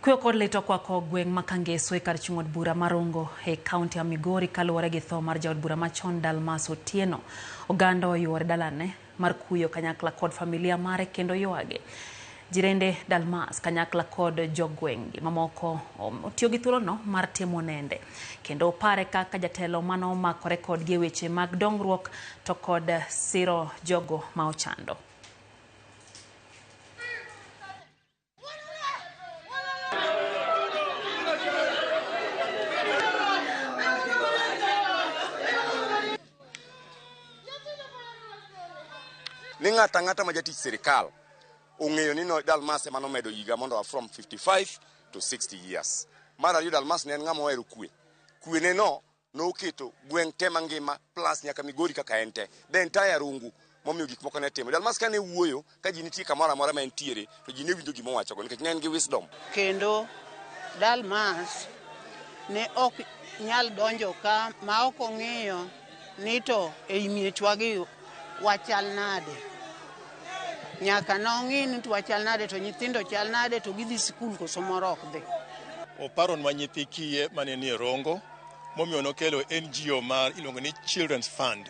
Kuyo kod lit okwako gweng' ma Kangeso e kar chung' od bura ma Rongo e kaunti ya Migori kaluwore gi tho mar jaod bura machon Dalmas Otieno. Oganda oyuore dalane mar kuyo kanyakla kod familia mare kendo ywage. Jirende Dalmas kanyakla kod jogweng' gi mamoko otiyo gi thuolono mar timo nende kendo pare kaka jatelo mano omakore kodgi e weche mag dongruok to kod siro jogo ma ochando. Ni ng'ato ang'ata ma jatich sirikal ong'eyo ni no Dalmas ema nomedo higa mondo a from 55 to 60 years. Mar ariyo, Dalmas ne en ng'ama ohero kwe. Kwe ne no noketo gweng' te mangima plus nyaka Migori kaka en te, the entire Rungu, momiyo gik moko ne timo. Dalmas kane wuoyo ka ji nitie kamoro amora ma entiere to ji ne winjo gima owachogo nikech ne en gi wisdom. Kendo Dalmas ne ok nyal donjo ka ma ok ong'iyo ni to ei miechwagi wachal nade. Nyaka nong'i ni to wachal nade, to nyithindo chal nade, to gidhi sikul koso moro ok dhi. Oparonwa nyithi kiye mane nie Rongo, momiyo nokelo NGO mar iluongo ni Children's Fund.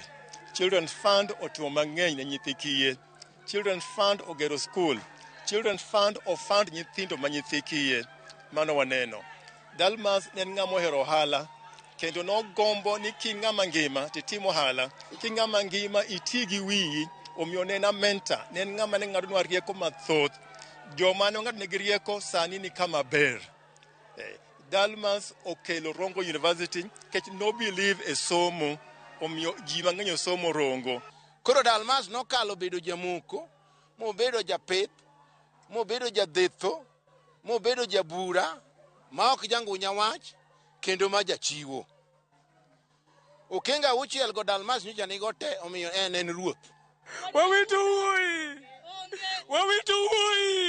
Children's Fund otimo mang'eny ne nyithi kiye. Children's Fund ogero skul. Children's Fund ofund nyithindo ma nyithi kiye. Mano waneno. Dalmas ne en ng'ama ohero ohala kendo nogombo ni king'ama ngima titim ohala, king'ama ngima iti gi wiyi. Omiyo ne en a mentor, ne en ng'ama ne ng'adonwa rieko mathoth. Joma ne ong'adonegi rieko sani ni kama ber. Dalmas okelo Rongo University nikech no believe e somo, omiyo ji mang'eny osomo Rongo. Koro Dalmas nokalo bedo jamoko, mobedo japith, mobedo jadhetho, mobedo jabura, ma ok jangunya wach, kendo ma jachiwo. Okenge auchiel go Dalmas nyocha nigo te, omiyo en en ruoth. Wawito wuoyi! Wawito wuoyi!